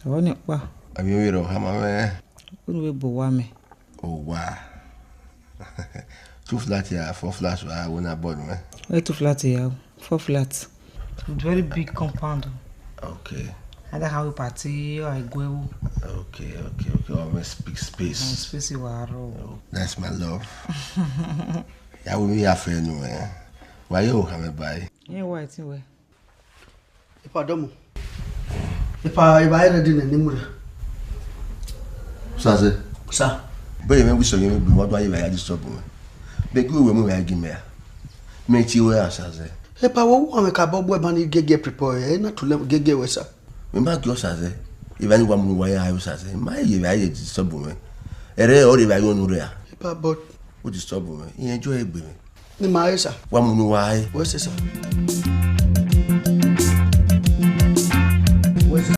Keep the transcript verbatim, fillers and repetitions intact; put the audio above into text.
Ɔwɔ ne kpa. Abi wei rɔ hama mɛ. Unu we bo wa me. Oh wow. Two flat here, four flats wa wo na board mɛ. We two flat here. Four flat. Very big compound. Okay. Ada how we party or I go. Okay, okay, okay. Oh, mɛ big space. Space wa ro. That's my love. Ya wo mi ya fɛ nu eh. Wa yo ha me bai. Yeah, why it's we. Epa dɔmo. Epa eba ayɛ ready na ne mura. Saze. Sa. Be me bi so me bi mo do ayi ba ya disturb me. Be gu we mu ya gi me ya. Me ti we ya saze. Epa wo wo me ka bɔ bɔ ba ni gege prepare e na to le gege we sa. Me ma gi o saze. Iba ni wa mu wa ya yo saze. Ma ye ba ye disturb me. Ere o re ba yo nu re ya. Epa but O disturb me. Iye jo egbe me. Ni ma e sa. Wa mu nu wa e. We se sa.